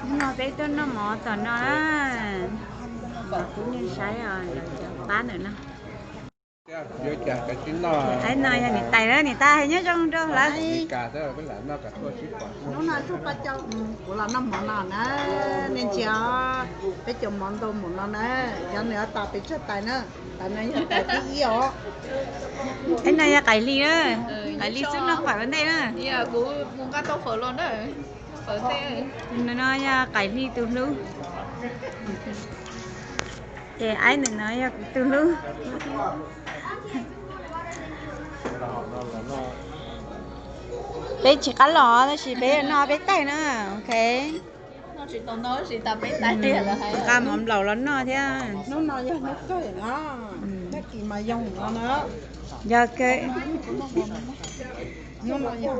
Hnub no peb tuaj noj mov tom no na. Kuv nej saib os, cov pab ntawm no. Aib no yog niam tais na, niam tais hais nyob zoo rau lawv. Hnub no kuv los noj mov no na, nej ntsia, peb cov mov ntau npaum no na, cov nws tas pes tsawg tais na, tais no yog tais thib ib os. Aib no yog Qaim Hli na, Qaim Hli xub noj fawm ua ntej na. Ntawm no yog Qaim Hli tus hlub, ces aib ntawm no yog kuv tus hlub. Peb tsis qab los tab sis peb noj peb taig na, ok. Nqa mov nplaum los noj thiab. Hnub no yog hnub kawg no, tag kis mas yog no na. Yog kawg. Hnub no yog